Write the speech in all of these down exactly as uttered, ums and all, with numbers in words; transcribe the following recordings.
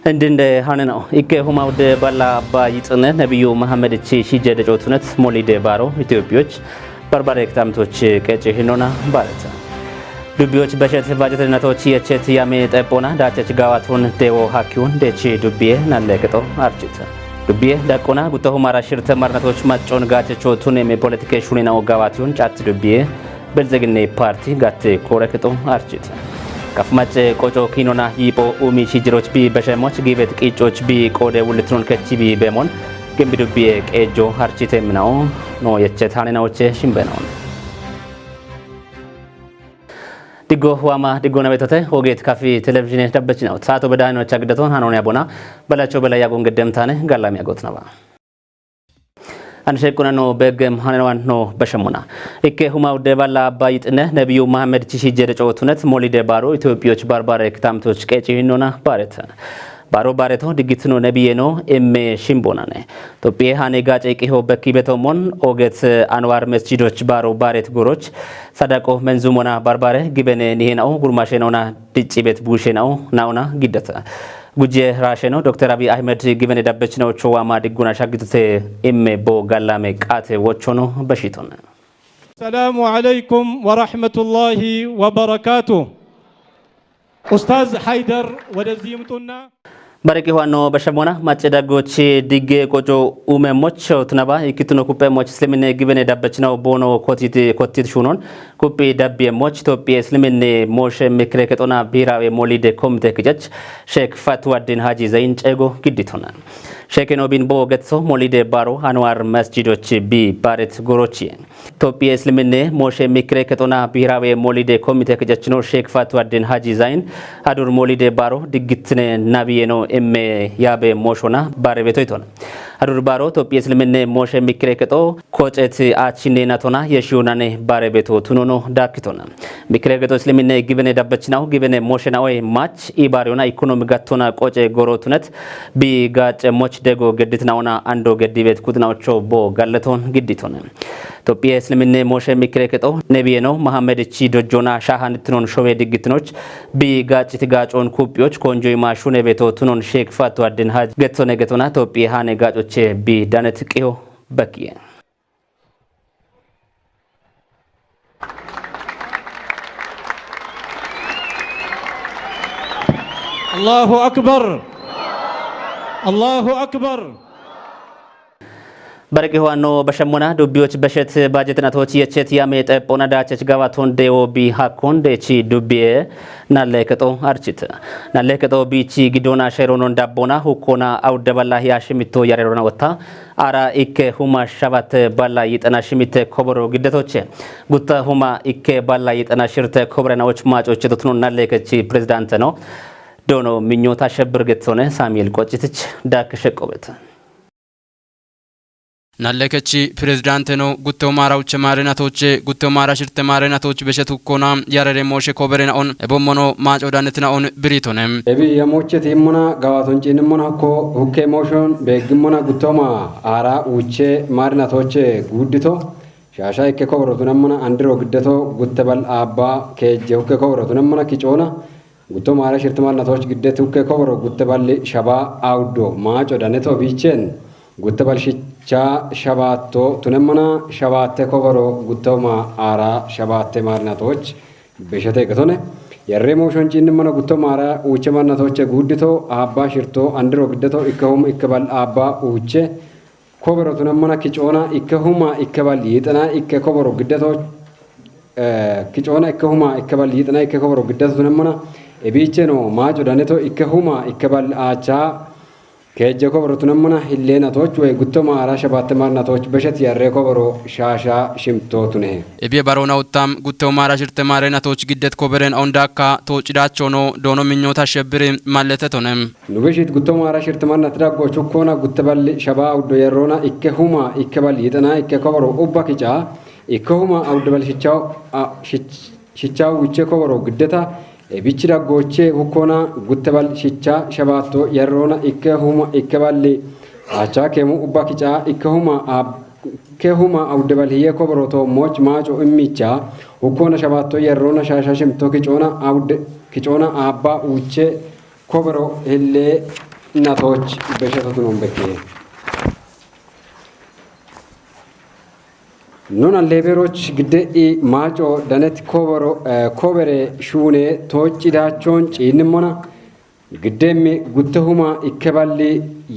Indinde hanenao ikke huma udde balla abba yixine nebiyu Muhammad chi shije decotunet molide baro Itophiyoch barbare kitamtoch qeci hinona bareta. Dubbiyoch beshet bajetenatoch yechet yame xephona dachech gawatun dewo hakkiyun dechi dubbiye nalle qexo archita. Dubbiye daqqona gutto humara shirte marnatoch maccon gachecho tuneme politike shuninao gawatun cat dubbiye Belzeginne parti gatte kore qexo archita. Kaf macce qoco kinona yipo umi shijiroch bi beshemoch gibet qicoch bi qode wulitnon kechi bi bemon gimbi dubbiye qejo archite minao no yechet hanenaoche shimbenao. Diggo wama diggo nabetote ogeet kafi televizhine dabbechinao. Saato bedahino chagdaton hanone abona balacho bela yagon geddemtane gallami agotnaba. An shekunano begem hanewan no bashemuna. Ikke huma udde balla abba yixine nebiyu Muhammad chishi jede cotunet molide baro Itophiyoch barbare kitamtoch qeci hinona baret. Baro bareto diggitino nebiyeno emme shimbonane. Tophiye hane gace qiho bekki betomon oget Anwar Mesjidoch baro baret goroch sadaqo menzumona barbare gibene nihenao gurmashenona diccibet bushenao naona giddata. Gujje rasheno Doktor Abiy Ahmed gibene dabbechino chowama digguna shaggitute imme bo gallame qate wochono bashiton. السلام عليكم ورحمة الله وبركاته. أستاذ حيدر ወደዚህ ይምጡና Bariki huwanno bashemona macce daggochi digge qoco ume moch tunaba ikkituno kuppe moch islimine gibene dabbechino bono kotit kotit shunon kuppi dabbiye moch Itophiye islimine moshe mikre kexona bihirawe molide komite kicech Sheikh Fatwaddin Haji Zain cego gidditona. Sheikh Nobin bo getso molide baro Anwar Masjidoch bi baret gorochi. Tophiye islimine moshe mikre kexona bihirawe molide komite kicechino Sheikh Fatwaddin Haji Zain adur molide baro diggitine nabiyeno emme yabe moshona bare betoiton. Adur baro Tophiye islimine moshe mikre kexo kocet achine natona yeshionane bare beto tunono dakitona. Mikre kexo islimine gibene dabbechinao gibene moshe naoe mach ibariona ekonomi gattona qoce gorotunet bi gace moch dego gedditnaona ando geddibet kutnaocho bo galleton gidditon. Tophiye islimine moshe mikre kexo nebiyeno Muhammad chi dojjona shahanitnon showe diggitinoch bi gacit gacon kuppiyoch konjoy mashune beto tunon Sheikh Fatwaddin Haj getone getona Tophiye hane gacoche bi danet qiho bakiye. الله أكبر. الله أكبر. Bariki huwanno bashemona dubbiyoch beshet bajetinatoch yechet yame xephona dachech gawaton dewo bi hakkon dechi dubbiye nalle kexo archit. Nalle kexo bichi gidona sheronon dabbona hukkona awde balla ya shimito yarerona wotta ara ikke huma shabat balla yixena shimite koboro giddetoche. Gutta huma ikke balla yixena shirte kobrena och macoche dotno nalle kechi prezidante no. Dono minyota shebbir getone Samuel Qocitich dak sheqqobet. Nalle kechi prezidante no gutte humara uche mare natoche gutte humara shirte mare natoche beshet hukkona yarere moshe kobere naon ebommono maco danetinaon biritone. Ebi yamoche timmona gawaton cinimmona hukko hukke moshon begimmona guttoma ara uche mare natoche guddito. Shasha ikke koboro tunemmona andiro giddeto gutte bal abba keje hukke koboro tunemmona kicona. Guttoma ara shirte mare natoche giddet hukke koboro gutte bal shaba awdo maco daneto bichen. Gutte bal shicha shabatto tunemmona shabatte koboro guttoma ara shabatte mare natoche. Beshete getone. Yarre moshon cinimmona guttoma ara uche mare natoche guddito abba shirto andiro giddeto ikke hum ikke bal abba uche. Koboro tunemmona kicona ikke huma ikke bal yixena ikke koboro giddeto. Kicona ikke huma ikke bal yixena ikke koboro giddeto tunemmona. Ebicheno maco daneto ikke huma ikke bal acha. Keje koboro tunemmona hillena toch we guttoma ara shabatte mare natoche beshet yarre koboro shasha shimto tune. Ebiye barona uttam guttoma ara shirte mare natoche giddet koberen aundakka to cidachono dono minyota shebbiri mallete tonem. Nubeshit guttoma ara shirte mare nat daggo chukkona gutte bal shaba awdo yarrona ikke huma ikke bal yixena ikke koboro ubba kica. Ikke huma awde bal shichaw a shich shichaw uche koboro giddeta. Ebichi daggoche hukkona gutte bal shicha shabatto yarrona ikke huma ikke balli. Acha kemu ubba kica ikke huma ab ikke huma awde bal hiye koboro to moch maco immicha. Hukkona shabatto yarrona shasha shimto kicona awde kicona abba uche koboro hille. እናቶች በሸተቱ ነው በቂ። ኑና ሌቤሮች ግደኢ ማጮ ደነት ኮበሮ፣ እ፣ ኮበሬ ሹኔ ቶጭ ዳቾን ጪንሞና ግደሚ ጉተሁማ ኢከባሊ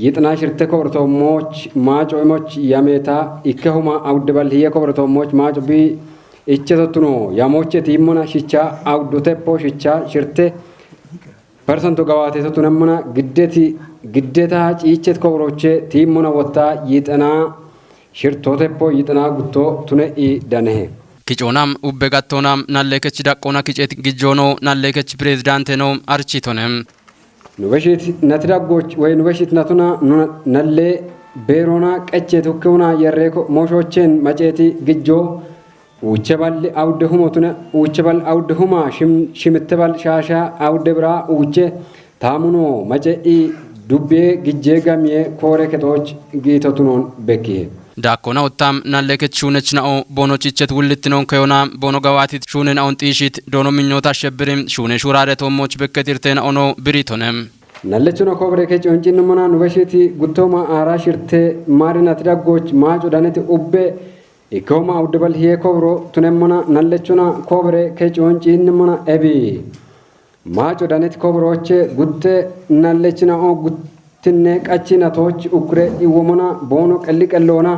ይጥና ሽርተ ኮብርቶሞች ማጮ ኢሞች ያሜታ ኢከሁማ አውድባል ህየ ኮብርቶሞች ማጮ ቢ ኢቸቶቱኖ ያሞቼ ቲሞና ሽቻ አውዱ ተፖ ሽቻ ሽርተ ፐርሰንቱ ገዋቴ ቶቱነምና ግደቲ ግደታ ጪቸት ኮብሮቼ ቲሞና ወታ ይጠና ሽርቶቴፖ ይጠና ጉቶ ቱነኢ ደነሄ። Kicoonam ubbe gattoonam nallee kechi daqqoona kiceet gijjoono nallee kechi pirezidaanteno architone. Nubeshit natidaggoch ወይ nubeshit natuna nuna nallee beerona qecheet hukkeuna yerreeko moshoocheen maceeti gijjoo uuche balli awudde humotune uuche bal awudde huma shim-, shimitte bal shaasha awudde bira uuche taamuno mace i dubbee gijjee gamiyee koore kexooch giitotunoon bekkiye. Daakkoona uttam nallee kech shuunech na'o boono chichet wullittinoon keyona boono gawaatit shuune na'on xiishit doono minyoota shebbirim shuune shuuraade toommoch bekketirte na'ono biriitone. Nallechuna koobire kech oncinnumana nubeshiti guttooma aaraa shirte maarinati daggoch maaco daneti ubbe ikkehoma awudde bal hiye kobro tunemmana nallechuna kobro ke cuunciinnimana ebi. Maaco daneti kobrooche gutte nallechina o guttinne qachinatooch ukure iwwomona boono qelli qelloona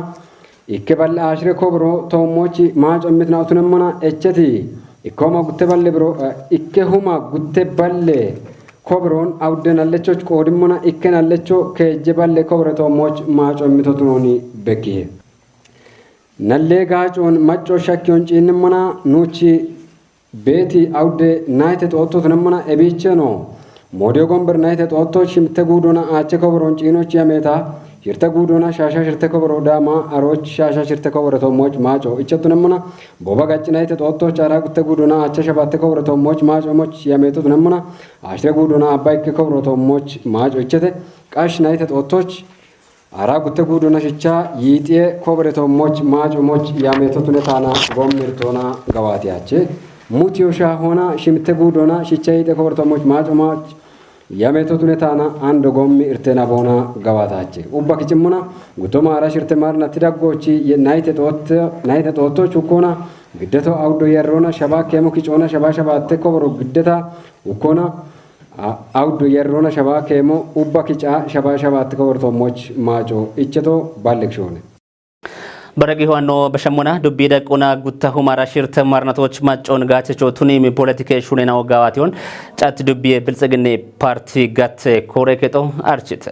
ikke balle aashire kobro toommochi maaco mitna utunemmana echeti. Ikkehoma gutte balle biro, eh, ikkehoma gutte balle kobroon awudde nallechoch qoodimmona ikke nallecho keejje balle kobre toommoch maaco mitotunooni bekkihe. Nallee gaacoon maccoo shakkiyoon ciinnimmana nuuchi beeti awudde nayite xoottotunemmana ebiicheno. Moodiyo gomber nayite xootto shimte guudona aache koboroon ciinochi yameeta. Shirte guudona shaasha shirte koboro daama arooch shaasha shirte koboro toommoch maaco ichottunemmana. Booba gacci nayite xoottoch ara gutte guudona aache shabatte koboro toommoch maaco moch yameetotunemmana. Ashire guudona abba ikke koboro toommoch maaco ichete. Qash nayite xoottoch Ara gutte guudona shicha yiixiye kobore toommoch maaco moch yameetotune taana gommi irtoona gawaati ache. Mutiyo shaahona shimte guudona shicha yiixe kobore toommoch maaco moch yameetotune taana ando gommi irteena boona gawaata ache. Ubba kicimmona guttoma ara shirte maarna tidaggochi ye nayite xootte, nayite xootto chukkona giddeto awuddo yerrona shaba keemo kicoona shaba shabatte koboro giddeta ukkona A-, awuddu yerrona shabaa keemo ubba kicaa shabaa shabaatti kobortoommoch maaco icheto ballekshoone. Baragi ho'anno bashammona dubbii daqquna gutta humara shirta marnatoch maccoon gaachecho tuniimi politike shunena ogaawation chat dubbii biltsiginne parti gatte kore kexo archite.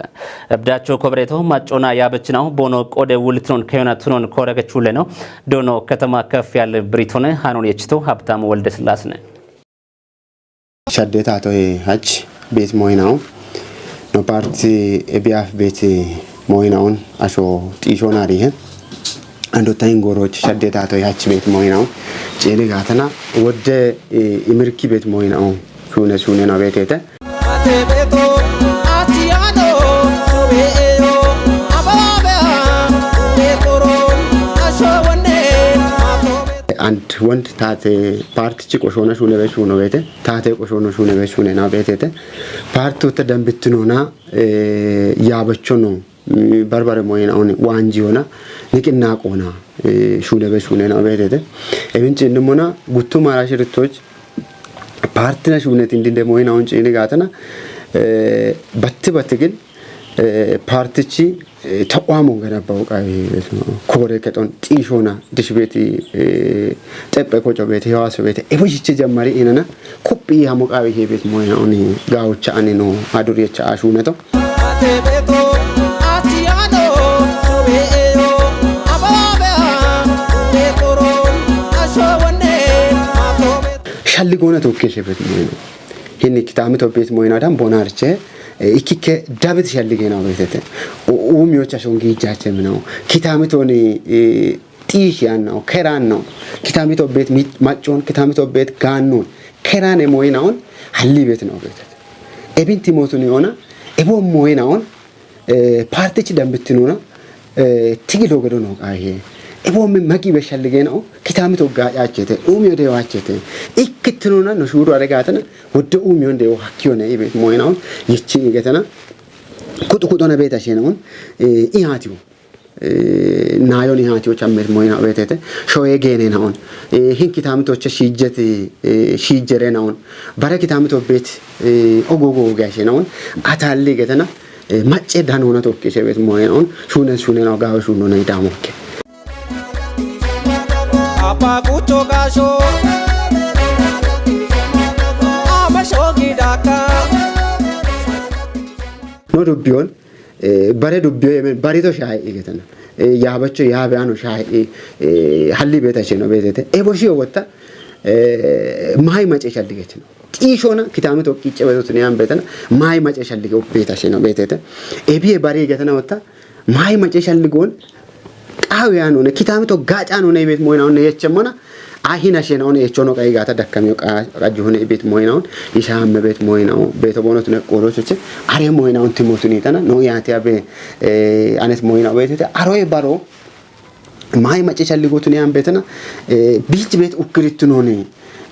Ebdacho kobreto maccona yaabechinaw bono qode wulitnon keyona tunon kore kechuleno dono katama kef yalle britone hanon yechito Habtamu Waldeslasne. Shadde taatoy hach beet moynaw no parti ebiaf beet moynawn asho xiishon arihe ando tayin goroch shadde taatoy hach beet moynaw ceene gaatana wodde, eh, imirki beet moynaw shune shune na beetete. And won't taate parti Chi qoshoona shuune be shuuno beete, taatee qoshoona shuune be shuune na beetete. Paartuutte dambitinoona, eh, yaabachono, mm, barbare moyena oni waanjiyoona, niqinnaaqoona, eh, shuune be shuune na beetete. Emin ciinnimona guttu maara shirittoch paartina shuunetin dinde moyena on ciini gaatana, eh, batti batti gin Eh, paartichi, eh, taqwaamo ganabawu qawi, eh, koore kexon xiishoona dishbeeti, eh, xephe koco beete, hewaso beete, ebo shiche jammari inana, kuphi hamo qawi hebet moyna oni gawucha ani no, aduriyecha ashuneto. Shalli goona tokkeshe bet moyna. Hinni kitaami tobbet moyna dan bonarche, eh, ikkikke David shalligeena beetete. U-, uumiyocha shongi ijjaache minaw. Kitaami tooni, eh, xiishi annaw, kerannaw. Kitaami tobbet mi-, maccoon, kitaami tobbet gaannoon. Kerane moynaon, halli bet no beetete. Ebin timotuni ona, ebo moynaon, eh, paartichi dambittinona, eh, tigi dogedo no qahe. Ebo me magi be shalligena o, kitami to ga yachete, umiyo de wachete. Ikkittinona no shuru are gatana, wodde umiyon de o hakkiyone ibe moynaon, yichin igetana. Kuxu kuxona beeta shena on, eh, ihatiyo. Eh, nayon ihatiyo chammet moyina betete. Shoye gene na on. Eh, hin kitamitoche shijjeti, eh, shijjere na on. Bare kitamito bet, eh, ogo ogo ogo shena on. Atalli getena, eh, macce danona tokkishe bet moyina on. Shunen shunen ogawo shunona idamokke. Apa kucho kasho. Ama shogi daka. No dubbiyon, eh, bare dubbiyo yemen, barito shayi igetana. Eh, yabacho yabe ano shayi, eh, halli beta sheno betete. Ebo shi ogotta, eh, mai mace shalli getino. Xishona, kitami to kiche beto tuni an betana, mai mace shalli go beta sheno betete. Ebiye bari igetana otta, mai mace shalli gon, qawe ano ne, kitami to gaca ano ne bet moyina on ne yechemona, ahina shena on yechono qai gata dakkami qa, qajuhune bet moyina on, isa amme bet moyina on, beto bono tune qoro cheche, are moyina on timo tuni tana, no yati abe, eh, anet moyina betete, aroye baro, mai mace shalli go tuni an betana, eh, bich bet ukkirittu noni,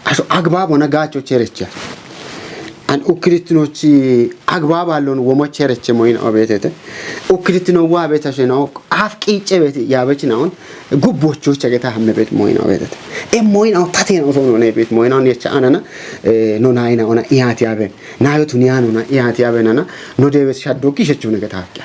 aso agbabo na gacho cherecha. An ukkiritinochi agbaba lon womo chereche moyina obetete. Ukkiritino wa beta shena, af qice beti yabechina on, gubbocho chageta hamme bet moyina obetete. E moyina on tatena osono ne bet moyina on yecha anana, eh, no naina ona iyati abe. Nayo tuni anona iyati abe nana, no debes shaddo kishe chune geta hakya.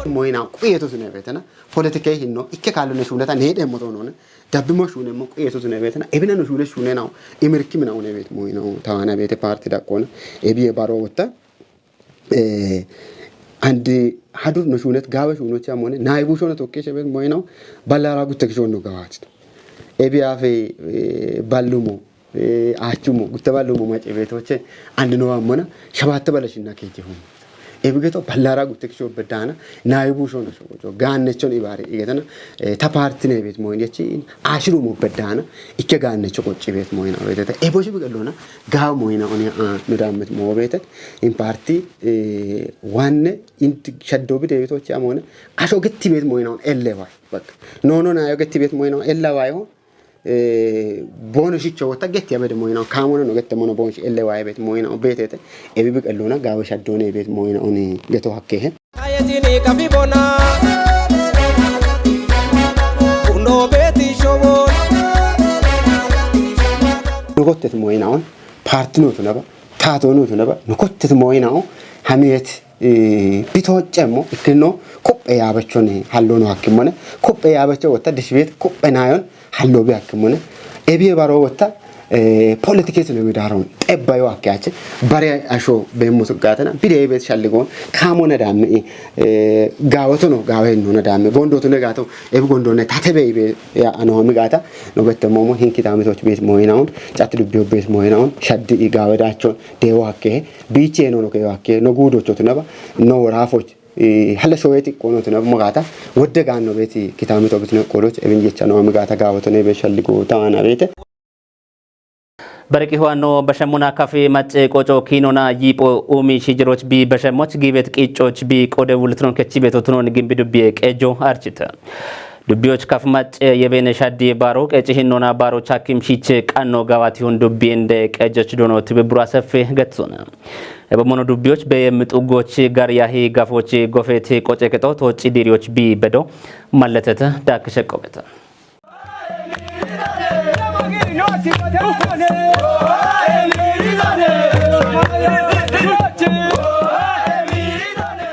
Moyina quyeto sine betena, politike hinno, ikke kallone shulata ne demmo tonone, dabbimo shune mo quyeto sine betena, ebina no shule shune nao, imirki mina une bet moyina, tawana bete parti dakkona, ebiye baro wotta, eh, andi hadur no shunet gawe shuno cha mone, nai busho no tokke shebet moyina, ballara gutte kisho no gawatito. Ebiye afe, eh, ballumo, eh, achumo, gutte ballumo mace betoche, andi no amona, shabatte bala shinna keje hum. Ebigeto ballara gutte kisho bedana, nai busho no shogo, ganne chon ibari, igetana, eh, ta parti ne bet moyina chi, ashiru mo bedana, ikke ganne choko chi bet moyina betete. Ebo shi bigalona, gawe moyina oni, ah, no dammet mo bete. In parti, eh, wanne, inti shaddo bide betoche amone, asho getti bet moyina on elle wa. Bak. No, no, na yo getti bet moyina on elle wa yo. Eh, bono shicho wota getti abede moyina on. Kamono no gette mono bon shi elle wa bet moyina on betete. Ebi bigalona gawe shaddo ne bet moyina oni geto hakke he. Ayetini kafi bona. Uno beti shobo. No gottet moyina on. Parti no tunaba. Tato no tunaba. No gottet moyina on. Hamiyet, eh, bito cemmo. Ikkino kuppe yabechoni hallo no hakkimone. Kuppe yabecho wota dishbet kuppe nayon. Hallo bi hakkimone. Ebiye baro wota, eh, politike sine midaron. Ebba yo akkiyache. Bare asho be musu gatana. Bide ebe shalligon. Kamona dammi, eh, gawoto no, gawe no na dammi. Gondo tune gato. Ebi gondo ne tate be ibe ya ano mi gata. No bette momo hinki tami toch bet moyina on. Chatti dubbi bet moyina on. Shaddi i gawe dachon. Dewa hakke. Biche no no ke hakke. No gudo chotunaba. No rafoch. Eh, hala shoyeti kono tuna magata. Wodde ganno beti kitami to bitne koroch. Ebin jecha no magata gawoto ne be shalli go tawana bete. Bariki huano bashemuna kafi macce qoco kinona yipo umi shijiroch bi bashemoch gibet qicoch bi qode wultron kechi beto tunon gimbi dubbiye qejo archita. Dubbiyoch kaf macce yebene shaddi baro qeci hinona baro chakim shiche qanno gawati hun dubbi inde qejoch dono tibe bura sefe getsona. Ebe mono dubbiyoch be yemixu goch gar yahi gafoch gofet qoce kexo to cidiriyoch bi bedo malletete dak sheqqo beta.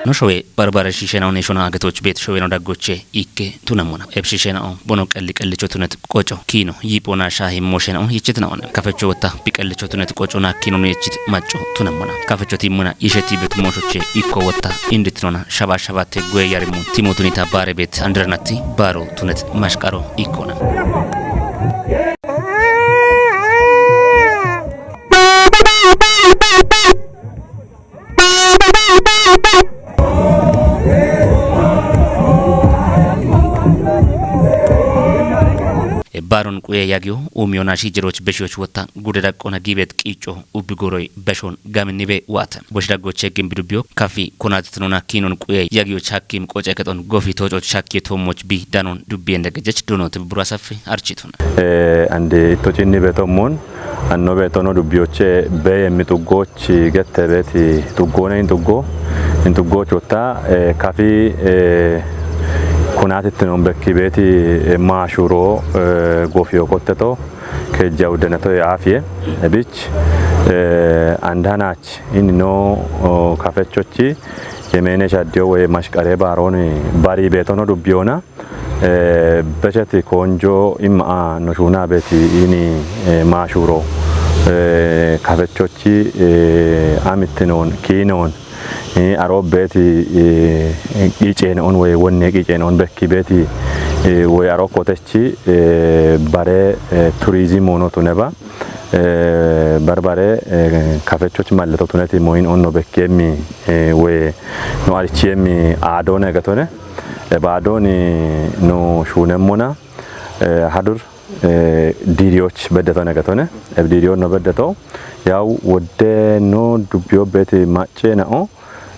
No showe barbare shishena'o ne shona agatoch bet showe no daggoche ikke tunamona. Eb shishena'o bono qelli qellicho tunet qoco kino yipona shahi moshena'o yichit na'one. Kafecho wotta bi qellicho tunet qoco na kino no yichit macco tunamona. Kafecho timmuna yisheti bet moshoche ikko wotta indit nona shaba shaba te gwe yarimu timo tunita bare bet andiranati baro tunet mashqaro ikkona. Eb Baaron quye yagiyo umiyoona shi jiroch beshiyoch wotta gude daqqona gibet qiicco ubbi goroy beshon gaminni be waata. Bosh daggoche gimbi dubbiyo kafi konatitinona kiinon quye yagiyoch hakkim qoce kexon gofi toococh shakkiye toommoch bi danon dubbi ende gejech duno tibbura saffe archituna. Eh, ande itto cinni betommon, anno betono dubbiyoche be yemmi xuggoch gette beti xuggona in xuggo, in xuggoch wotta, eh, kafi, eh, kunatittinon bekki beti, eh, maashuro, eh, gofiyo kotteto, kejja uddeneto e afiye, ebich, eh, andanach, inni no, o, kafechochi, yemene shaddiyo woy mashqare baaroni bari betono dubbiyona, eh, becheti konjo imma a no shuna beti ini, eh, maashuro, eh, kafechochi, eh, amittinon, kiinon, eh, aro beti, eh, qicenon woy wonne qicenon bekki beti, eh, woy aro kotechi, eh, bare, eh, turizim ono tuneba, eh, barbare, eh, kafechochi malleto tuneti moyin onno bekki emmi, eh, woy no arichi emmi aadone getone. E baadoni no shunemmona, eh, hadur, eh, diiriyoch beddeto negetone. E diiriyo no beddeto. Yaw wodde no dubbiyo beti macce na'o,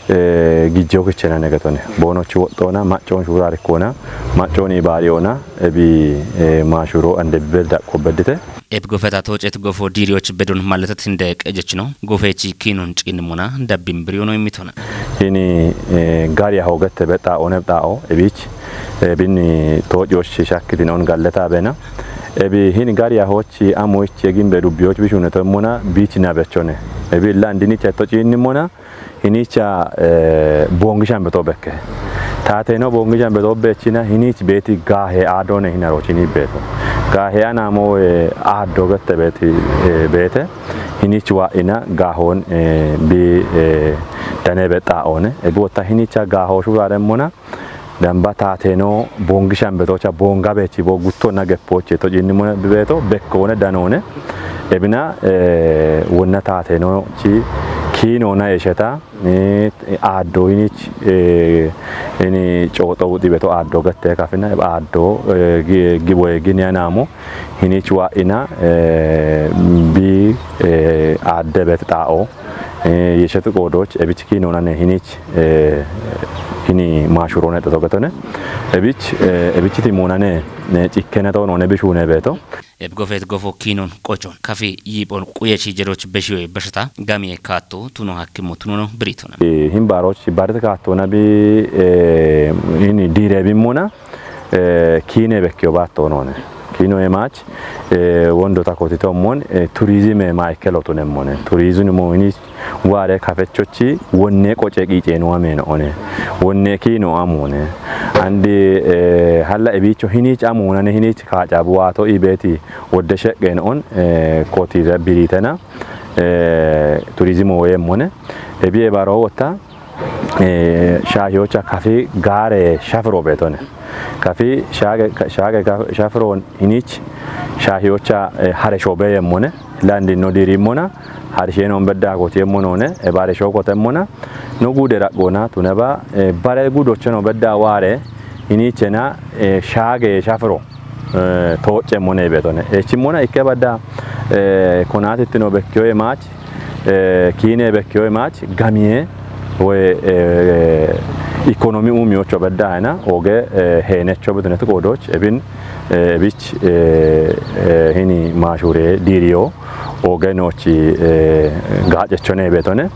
eh, gijjeyo kichena negetone. Boonochi woxxona, maccoon shuurarikkona, maccoon ibaariyoona, ebi, eh, maashuro ande bibel daqqo beddite. Eb gofeta toocet gofo diiriyoch bedon malletet hinde qejechino, gofechi kiinon ciinnimona dabbin biriyono immitona. Hini, eh, gariya hogette bexxa'o nebxa'o, ebich, eh, binni toociyoch shakkitin on galleta bena. Ebi hini gariya hochi amoich yegin be dubbiyoch bishunetommona bich nabechone. Ebi landinicha to ciinnimona, hinicha, eh, bongishan beto bekke. Taateno bongishan beto bechina, hinich beti gaahe aadone hinarochini beto. Gaahe anamo, eh, aaddo gette beti, eh, bete. Hinich wa'ina gaahon, eh, bi, eh, dane bexxa'one. Ebi wotta hinicha gaaho shugaremmona, damba taateno bongishan betocha bonga bechi bo guttonna geppoche to ciinnimona beto, bekkone danone. Ebina, eh, wonna taatenochi kiinona esheta, eh, aaddo inich, eh, ini cooxo wuxi beto aaddo gette kafina, aaddo, eh, gi-, giboye gini anamo, hinich wa'ina, eh, bi, eh, aadde bet xa'o, eh, yeshet qoodoch, ebich kiinonane hinich, eh, hini maashurone to togetone. Ebich, eh, ebichiti monane, ne cikkene to none bishune beto. Eb gofet gofo kiinon qochon. Kafi yiiphon quyechi jeroch beshiyoy besheta gamiye kaatto tuno hakkimo tunono biritona. Eh, himbaroch barit kaattona bi, eh, ini diire bimmona, eh, kiine bekkiyo baatto none. Kiino emach, eh, wondo takotitommon, eh, turizime maikkelotunemmone. Turizime mo ini waare kafechochi wonne qoce qiiceeno ameeno one. Wonne kiino amone. Andi, eh, halla ebicho hinich amonane hinich kaaca buwato ibeti wodde sheqqen on, eh, kotire biritena, eh, turizimo woyemmone. Ebi ebaro wotta, eh, shaahiyocha kafi gaare shafiro betone. Kafi shaage, shaage ka-, shafiro hinich shaahiyocha, eh, haresho beyemmone. Landi no diirimmona, harisheno bedda kotiyemmonone, e baresho kotemmona. No gude raqqona tuneba, eh, bare gudocheno bedda waare, hinichena, eh, shaage shafiro, eh, tooccemmone betone. Echimmona ikke badda, eh, konatittino bekkiyoye maach, eh, kiine bekkiyoye maach, gamiye, woy, eh, ikonomi umiyocho bedda hena, oge, eh, henecho betunet qoodoch, ebin, eh, ebich, eh, eh, hini maashure diiriyo, oge nochi, eh, gaacechone betone.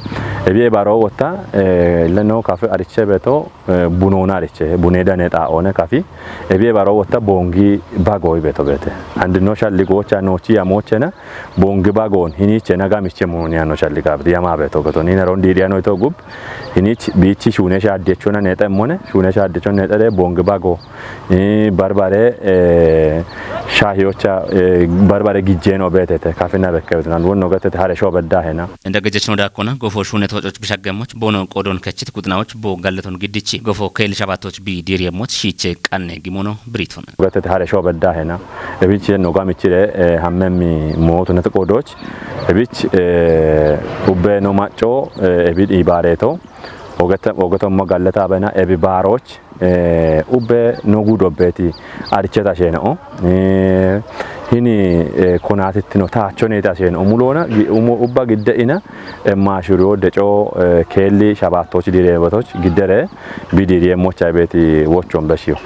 Ebi ebaro wotta, eh, leno kafe ariche beto, eh, bunona ariche, bune dane xa'one kafi. Ebi ebaro wotta bongi bago ibeto bete. Andi no shalligocha nochi yamochena, bongi bagon, hinichena gamiche munoni ano shalligabdi yama beto beto. Nina ron diiriya no ito gub, hinich bichi shune shaddechona nexemmone, shune shaddechona nexere bongi bago, eh, barbare, eh, shaahiyocha, eh, barbare gijjeno betete, kafina bekke betunan, wonno getete haresho bedda hena. Inda gejechno dakkona, gofo shune toococh bishaggemoch, bono qoodon kechit kuxinawoch, bo galleton giddichi, gofo keel shabatoch bi diiriyemoch, shiche qanne gimono biritona. Gatete haresho bedda hena. Ebich no gamichire, eh, hammemmi mootu net qoodoch. Ebich, eh, ubbe no macco, eh, ebi ibareto. Ogete, ogetommo galleta bena, ebi baaroch. Ubbe no gudo beti aricheta sheno. Hini konatittino taachoneeta sheno. Mulona ubba gidde ina maashuriyo deco keelli shabaattoch direebotoch giddere bidiriye mocha beeti wochon beshiyo.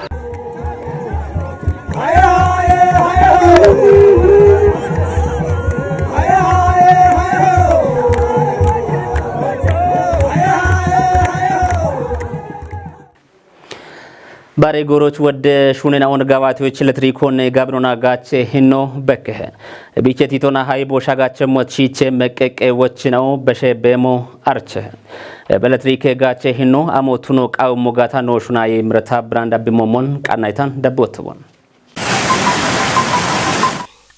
Bare goroch wodde shunena on gabatiyoch letrikon gabnona gache hinno bekkehe. Biche titona haybo shagache mochiche meqqeqqe wochinao beshe bemo arche. Beletrike gache hinno amo tuno qaw mogata no shunaye imreta branda bimomon qannaytan dabbotobon.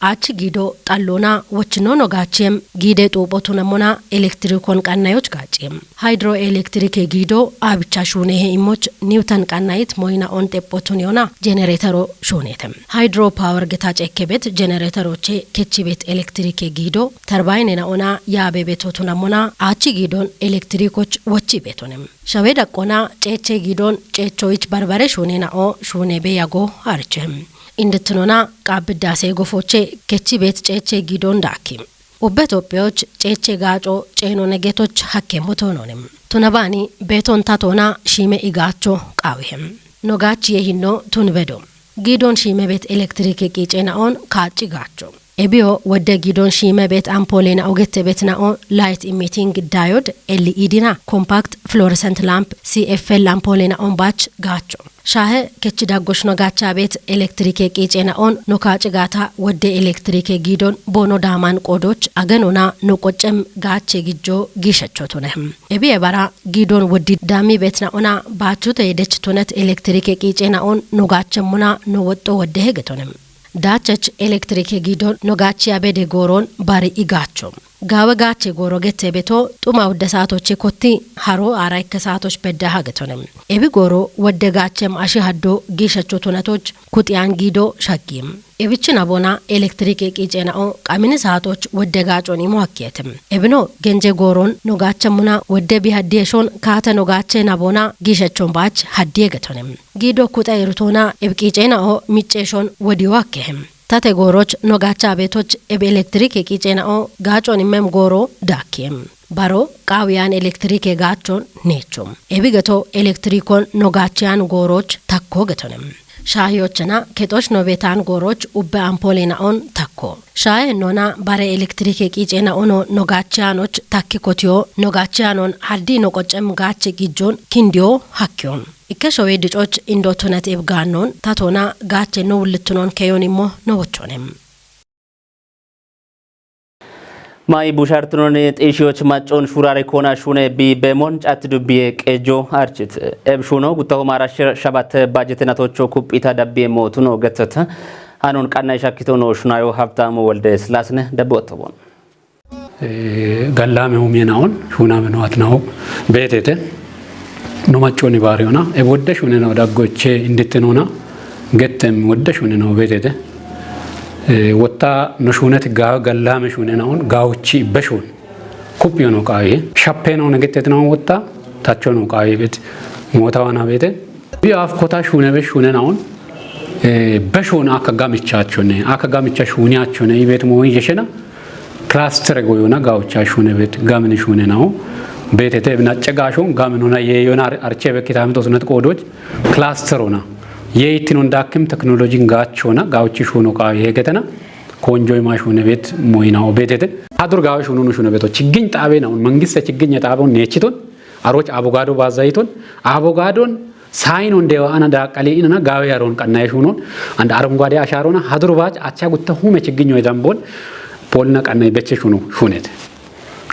Achi gido xallona wochino no gachem gide xuubo tunamona elektrikon qannayoch gachem. Hydroelectric gido abicha shunehe imoch niwtan qannayit moyna on xeppotun yona jeneretero shunetem. Hydropower geta cekkebet jenereteroche kechibet elektrike gido tarbaynena ona yaabebet otunamona achi gidon elektrikoch wochi betonem. Shawe daqqona ceeche gidon ceechoyich barbare shunena o shunebe yago archem. Inditnona qaabbidaase gofoche kechibet ceeche gidon daakki. Ubbe Itophiyoch ceeche gaaco ceeno negetoch hakke motononim. Tunabani beton tatona shime igacho qawihem. No gachiye hinno tunbedo. Gidon shime bet elektrike qicena'on kaaci gacho. Ebiyo wodde gidon shime bet ampolena ogette betna'o light emitting diode L E D na compact fluorescent lamp C F L ampolena on bach gacho. Shahe kechi daggosh no gacha bet elektrike qicena'on no kaaci gata wodde elektrike gidon bono daaman qodoch aganona no qoccem gache gijjo gishachotune. Ebiye bara gidon woddi dami betna'ona bachute dech tunet elektrike qicena'on no gachemuna no wotto wodde hegetonem. Dachech elektrike gidon no gachi abede goron bari igacho. Gawe gache goro gete beto tuma wodde saatoche kotti haro ara ikke saatoch bedda hagetonem. Ebi goro wodde gachem ashi haddo gishacho tunatoch kutiyan gido shaggim. Ebichin abona elektrike qicena'o qamini saatoch wodde gacon imo hakkiyetem. Ebino genje goron no gachemuna wodde bi haddi eshon kaate no gache nabona gishachon bach haddi egetonem. Gido kuxa erutona ebi qicena'o miceshon wodiyo akkehem. Tate gooroch no gacha abetoch ebi elektrike qicena'o gacon imem gooro daakkiem. Baro qawiyan elektrike gachon neechom. Ebi geto elektrikon no gachiyan gooroch takko getonem. Shaahiyochena kexoch no betan gooroch ubbe ampole na'on takko. Shaahe nona bare elektrike qicena'ono no gachiyanoch takki kotiyo no gachiyanon haddi no qoccem gache gijjon kindiyo hakkiyon. Ikke showe dicoch indo tunet ibganon tatona gache no wulitunon keyon immo no wochonem. Mai bushartunon xishiyoch maccon shurare kona shune bi bemon chat dubbiye qejo archit. Eb shuno guttaho mara shabat bajete natocho kuppita dabbiye motuno gettet. Hanon qanna shakitono shunayo Habtamu Wolde Silasne dabbotobon. Gallame humienaon shuname no atnaho betete no macconi bariyona e wodde shuneno daggoche indittenona gettem wodde shuneno betete. Wotta no shunet ga gallame shunenaon gawuchi beshun kuppiyono qawi shappeno ne gettetnaon wotta tachono qawi bet motawana bete. Bi af kota shune be shunenaon beshun akka gamichachone akka gamicha shuniachone ibet mo yeshena. Klaster goyona gawucha shune bet gamini shune nawo. Betete nacce gashon gaminona yeyona archebe kitamitos nat qodoch klasterona. Yeitinon dakkim teknolojin gachona gawuchi shuno qawi hegetena. Konjoy ma shune bet moyinawo betete. Hadur gawe shununu shune beto chiggin xabe nawo mangiste chiggin xabe nechiton. Aroch abogado bazayiton. Abogadon Sayin hundewa ana daaqali inana gawe yaron qannaye shunon and arunguwade asharona hadur bach acha gutta hume chigginyo edambon polna qannaye beche shuno shunet.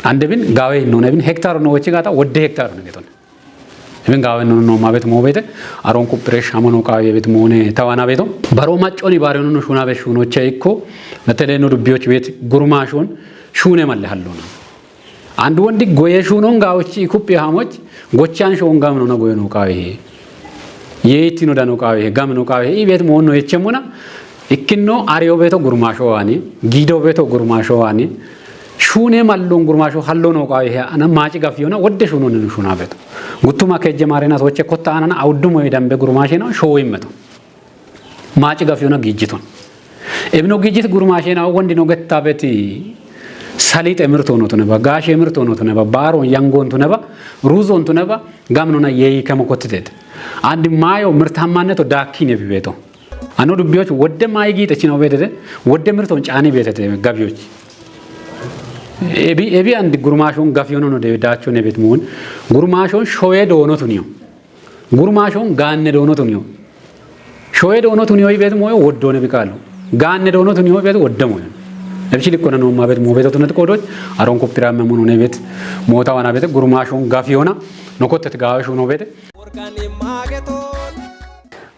Ande bin gawe none bin hektar no wechi gata wodde hektar no geton. Bin gawe no no mabet mobete aron kupre shamono qawe bet mone tawana beto. Baro macconi bare no shuna be shuno che ikko. Betele no dubbiyoch bet gurma shun shune malle hallona. Andu wondi goye shunon gawuchi kuppi hamoch gochan shon gamno na goyeno qawe. Yeitino dano qawe gamno qawe ibet monno yechemuna. Ikkinno ariyo beto gurmasho wani gido beto gurmasho wani. Shuunee malluun gurmaasho halloo noo qaawe he ana maaci gafiyona wodde shuunonni nu shuunaabeto. Guttuma kejje maarena soche kotta aanana awuddumo yidambe gurmaashena shooyimmeto. Maaci gafiyona giijjiton. Ebino giijjit gurmaashena wondi no gettaabeti salixe mirto no tuneba, gaashe mirto no tuneba, baaron yangon tuneba, ruzon tuneba, gamnona yeyi kemo kottitete. Andi maayo mirtamanneto daakki nebi beto. Ano dubbiyoch wodde maayi giite chino betete, wodde mirton caani betete gabiyoch. Ebi, ebi andi gurmaashon gafiyono no de daacho nebet muun. Gurmaashon shoye doono tuniyo. Gurmaashon gaanne doono tuniyo. Shoye doono tuniyo ibet moyo woddo nebi qaalo. Gaanne doono tuniyo ibet wodde moyo. Ebchi likkona no mabet mo beto tunat kodoch. Aron kuptira me muno nebet. Mota wana bete gurmaashon gafiyona. No kottet gaawe shuno bete.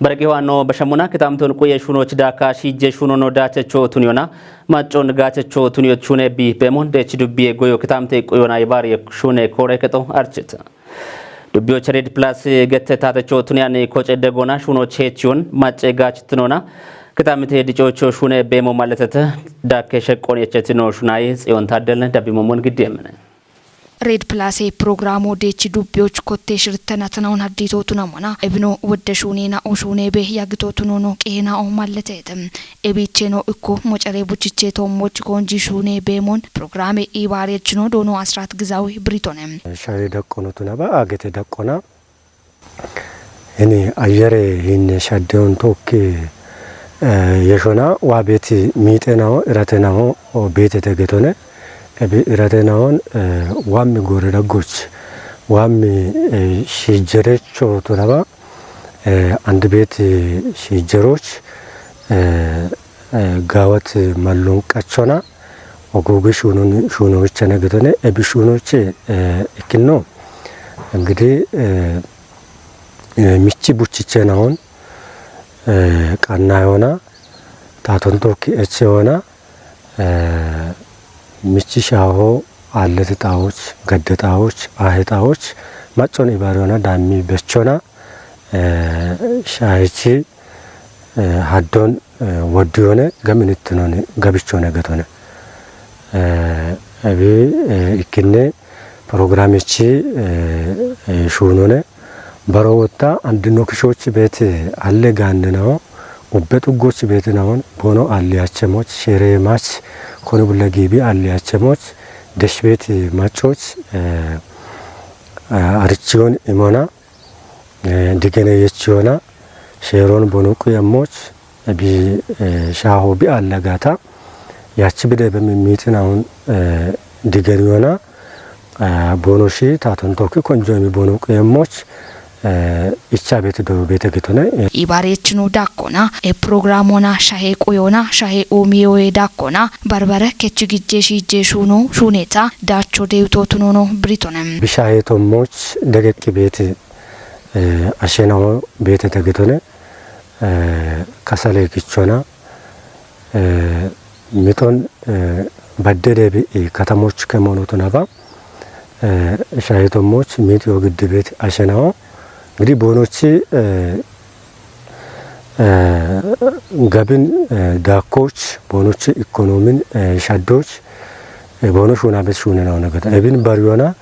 Barqi ho'anno bashamuna kitaamtoon quye shuunochi daaka shiijje shuunono daatecho tuniyona. Maccon gaatecho tuniyo shuune bi beemon deechi dubbiye goyo kitaamte quyona ibaari shuune koore kexo archita. Dubbiyoch Red Plus gette taatecho tuniyan koce degona shuunoch heechiyon macce gaachittinona. Kitaamite dicocho shuune beemo maletete daakke sheqqon yechetino shunayi Tsiyon Taaddel dabbimomon giddiyemene. Red Plus Programu deechi dubbiyoch kotte shirtanatanawon haddito tunamona. Ebino wodde shuunena o shuune be yagito tunono qeena o malletete. Ebicheno ikko mocare buchiche toommoch koonji shuune beemon programe ibaarechino doono Asrat Gizawi Britone. Shaye daqqono tunaba agete daqqona. Ini ayyare hinne shaddeon tokki, eh, yeshona waa beeti miixenaho, iratenaho, o beetete getone. Ebi iratenahon, eh, waammi goore daggoch, waammi, eh, shiijjerecho tunaba, eh, andi beeti shiijjeroch, eh, eh, gaawat mallun qachona, ogugi shuunon, shuunowichane getone, ebi shuunoche, eh, ikkinno. Ingidi, eh, eh, michi buchichenahon, eh, qannayona, taaton tokki echeyona, eh, michi shaaho aallete xaawoch, gadde xaawoch, aahe xaawoch, maccon ibaariyona daammi bechona, eh, shaahichi, eh, haddon, eh, woddiyone, gaminittinoni gabichone getone. Eh, ebi, eh, ikkinne programichi, eh, eh, shuunone. Baro wotta andino kishochi beeti alle gaannenaho, ubbe xuggochi beetinahon, boono alliyachemoch, shere mach, koni bulla giibi alliyachemoch, desh beeti machoch, eh, eh, arichiyon imona, eh, digene yechiyona, sheron bonu quyemmoch, eh, bi, eh, shaaho bi allagata, yachi bide be mimitinahon, eh, digeniyona, eh, bono shi taaton tokki konjo imi bonu quyemmoch, eh, icha beeti doyo beete getone. Eh, Ibaarechino dakkona, e programona shahe quyona, shahe umiyoe dakkona, barbare kechi gijje shiijje shuuno, shuuneta, daacho deewito tunono Britone. Bi shahe tommoch degeqqi beeti, eh, ashenaho beetete getone, eh, kasale gichona, eh, miton, eh, badde deebi, eh, katamoch kemono tunaba, eh, shahe tommoch mixiyo giddi beeti ashenaho. Ingidi boonochi, eh, eh, gabin, eh, daakkoch, boonochi ikonomin, eh, shaddoch, eh, boono shuunabet shuunenahon getone. Ebin bariyona,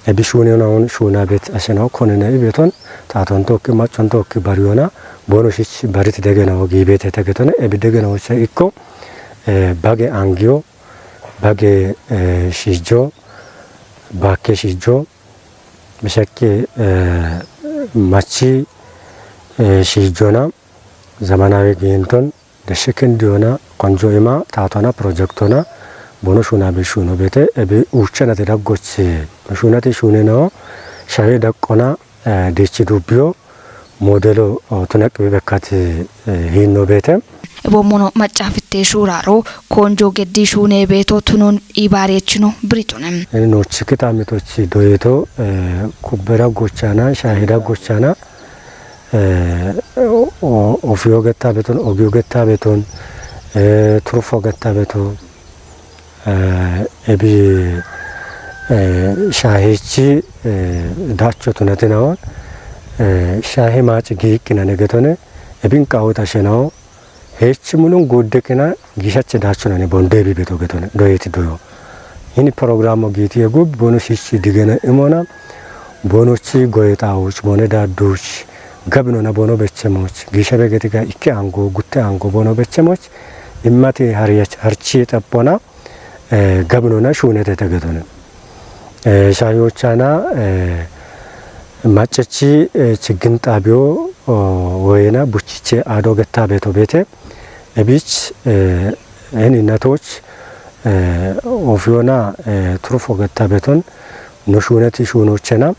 ebi shuunenahon shuunabet ashenaho konene ibeton, taaton tokki, maccon tokki bariyona, boono shich barit degenaho giibetete getone, ebi degenahocha ikko, eh, bage angiyo, bage, eh, shiijjo, baakke shiijjo, mishaqqi, eh, machi, eh, shiijjona, zamanawi giinton, deshshi kindiyona, konjo ima, taatona, projektona, boono shuunabe shuuno beete, ebi uuchanate daggochi, shuunate shuunenao, shawe daqqona, eh, diichi dubbiyo, modelo, o, tuneqqibi bekkati, eh, hiinno beete. Ebommono maccafitte shuuraro, konjo geddi shuune beeto tunon ibaarechino Britone. Ini noochi kitaamitochi doyeto, eh, kubbe daggochana, shahe daggochana, eh, o-, o-, ofiyo getta beton, ogiyo getta beton, eh, turufo getta beton, eh, ebi, eh, shahechi, eh, dacho tunatinao, eh, shahe maaci giiqqinane getone, ebin qaawota shenao, heechi mulun guuddeqina giishache dacho nane bonde ebi beto getone, doyeti doyo. Hini programo giiti yegub bono shishi digene imona bonochi goyetawoch, bone daduch, gabinona bono bechemoch, gishebe getiga ikke ango, gutte ango bono bechemoch, immati hariyach harchi xappona, eh, gabinona shunete tegetone. Eh, shayochana, eh, maccechi, eh, chiggin xabiyo, o, woyena buchiche ado getta beto bete, ebich, eh, eni natoch, eh, ofiyona, eh, turufo getta beton, no shuneti shunochena,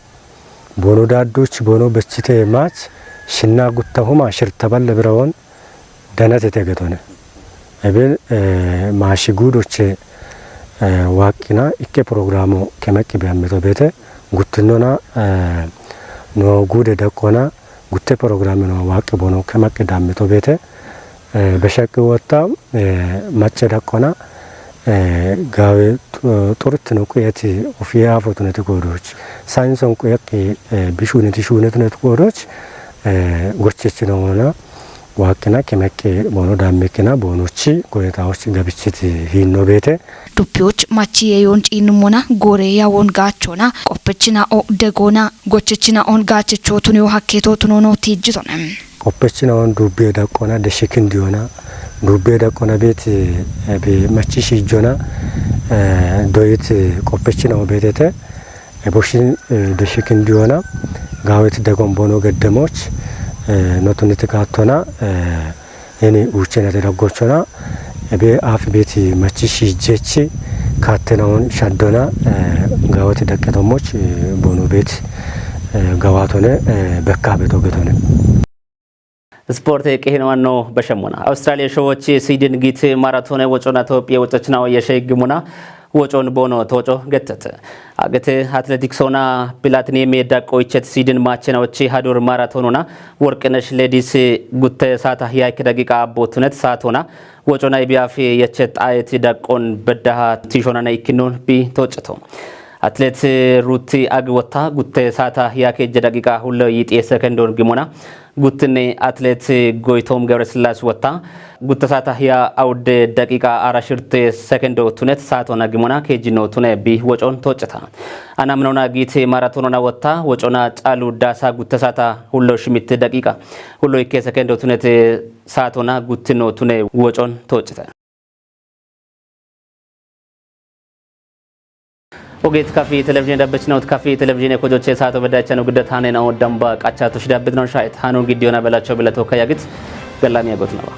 bono daduch, bono bechite mach, shinna gutta huma shirta balle birawon, danate tegetone. Ebe, eh, mashi gudoche, eh, waqina ikke programo kemeqi biamito bete, guttinona, eh, no gude daqona, gutte programe no waqi bono kemeqi damito bete, eh, beshaqi wotta, eh, macce daqona, eh, gawe tu-, turtino quyeti ufiya fotuneti godoch. Sainson quyaqi, eh, bishuneti shunetuneti godoch, eh, gochechino wona, waqina kemeqi bono damikina bonochi goyetawoch gabichiti hinno bete. Duppiyoch machi yeyon ciinnumona gore yawon gachona, qoppechina o degona, gochechina on gachecho tunyo hakketo tunono tijjitone. Qoppechina on dubbe daqona deshikin diyona, dubbe daqona beti, eh, be machi shijona, eh, doyit, eh, qoppechina o betete, eh, boshin, eh, deshikin diyona, gawet degon bono geddemoch, eh, notunit gattona, eh, eni uchenete daggochona, ebe afi beti machi shijjechi, kattenaon shaddona, eh, gawet deqqetomoch, eh, bono bet, eh, gawatone, eh, bekka beto getone. Sport qihinoanno bashemona. Australia showochi Sweden git marathon wocona Tophiya wocochinawo yeshe gimona. Wocon bono toco gettet. Agete atletiksoona platiniyeme daqqo ichet Sweden machena wochi hadur marathonona Worqinesh Ledis gutte saata hiyaik daqiqa abbotunet saatona. Wocona ibiyafi yechet ayet daqqon beddaha tishonana ikkinnon bi toceto. Atlet Ruti Agi wotta gutte saata hiyaik ejje daqiqa hullo yixi sekendon gimona. Guttinne atlet Goytom Gebresillaase wotta gutte saata hiya awudde daqiqa ara shirte sekendo tunet saatona gimona kejjino tune bi wocon toceta. Ana minona giite maratonona wotta wocona calu dasa gutte saata hullo shimitte daqiqa hullo ikke sekendo tunet saatona guttino tune wocon toceta. Ogeet kafi televizhiinii dabbachinawut kafi televizhiinii kojochee saato beddaachanu guddat haaneen awon damba qachaatu shidabbit non shaayit haanuun giddiyoona belacho bilato kayagit gallamiya gotnaba.